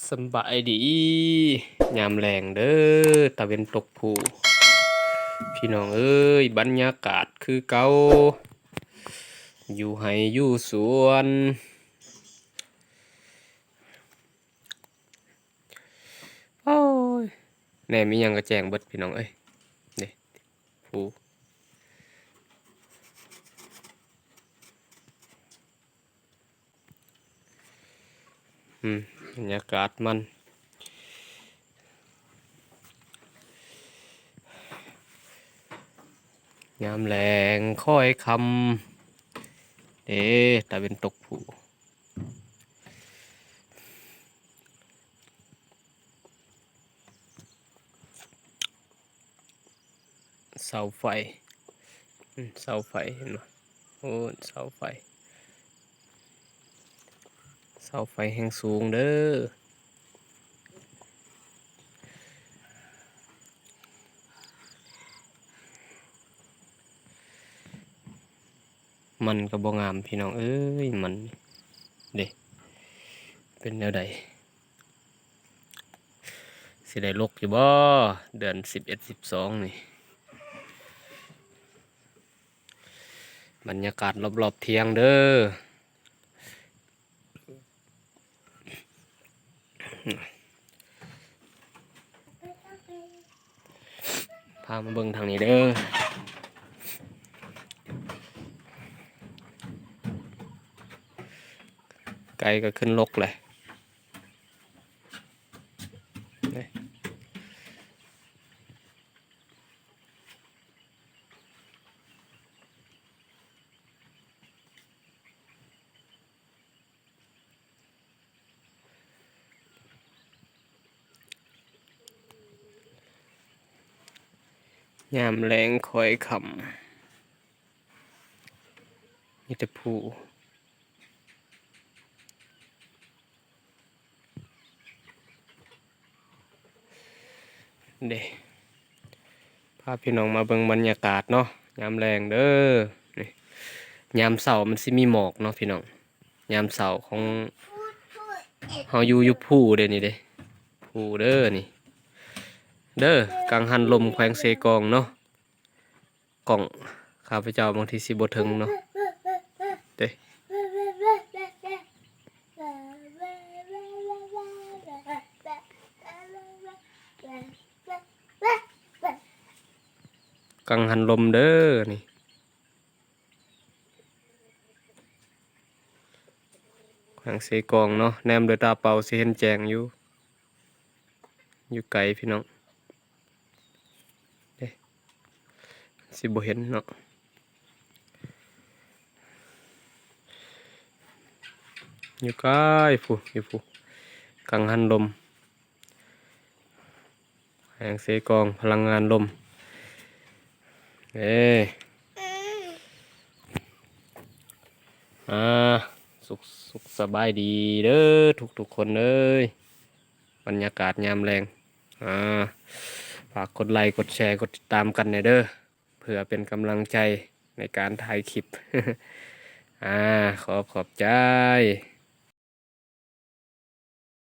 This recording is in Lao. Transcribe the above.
ສຳບາຍດີ ຍາມແລງເດີ້ ຕາເວັນຕົກພຸ້ນ ພີ່ນ້ອງເອີຍ ບັນຍາກາດຄືເກົ່າ ຢູ່ໄຮ່ຢູ່ສວນ. ໂອ້ຍ ແນມອີ່ຫຍັງກໍແຈ້ງເບິດ ພີ່ນ້ອງເອີຍ ເດ້ ພູ ອືມ ບັນຍາກາດມັນ ຍາມແລງຄ້ອຍຄ່ຳ ເດ້ ຕາເວັນຕົກພຸ້ນ. ເສົາໄຟ ອືມ ເສົາໄຟ ເຫັນບໍ່? ໂອ້ ເສົາໄຟ ເສົາໄຟແຮງສູງເດີ້. ມັນກໍບໍ່ງາມ ພີ່ນ້ອງເອີຍ ມັນເດ້ ເປັນແນວໃດ? ຊິໄດ້ລົກຢູ່ບໍ່ ເດືອນສິບເອັດ ສິບສອງນີ້? ບັນຍາກາດລອບໆທ່ຽງເດີ້. ພາມາເບິ່ງທາງນີ້ເດີ້ ໄກ່ກໍຂຶ້ນລົກແຫຼະ. ຍາມແລງຄ້ອຍຄ່ຳ ມີແຕ່ພູ. ເດ້ ພາພີ່ນ້ອງມາເບິ່ງບັນຍາກາດເນາະ ຍາມແລງເດີ້. ນີ້ ຍາມເຊົ້າມັນຊິມີໝອກເນາະພີ່ນ້ອງ ຍາມເຊົ້າຂອງເຮົາຢູ່ ຢູ່ພູເດ້ ນີ້ເດ້ ພູເດີ້ ນີ້ເດີ້ ກັງຫັນລົມ ແຂວງເຊກອງເນາະ. ກ້ອງຂ້າພະເຈົ້າບາງທີຊິບໍ່ເຖິງເນາະ ເດ້ ກັງຫັນລົມເດີ້ ນີ້ ແຂວງເຊກອງເນາະ ແນມດ້ວຍຕາເປົ່າຊິເຫັນແຈ້ງຢູ່ ຢູ່ໄກພີ່ນ້ອງ ເດ້ ຊິບໍ່ເຫັນເນາະ ຢູ່ໄກພຸ້ນ ຢູ່ພຸ້ນ ກັງຫັນລົມ ແຂວງເຊກອງ ພະລັງງານລົມ ເອີ ອ່າ ສຸກ ສຸກສະບາຍດີເດີ້ ທຸກໆຄົນເອີຍ. ບັນຍາກາດຍາມແລງ ອ່າ ຝາກກົດໄລ ກົດແຊ ກົດຕິດຕາມກັນແດ່ເດີ້ ເພື່ອເປັນກຳລັງໃຈໃນການຖ່າຍຄລິບ ອ່າ ຂໍຂອບໃຈ.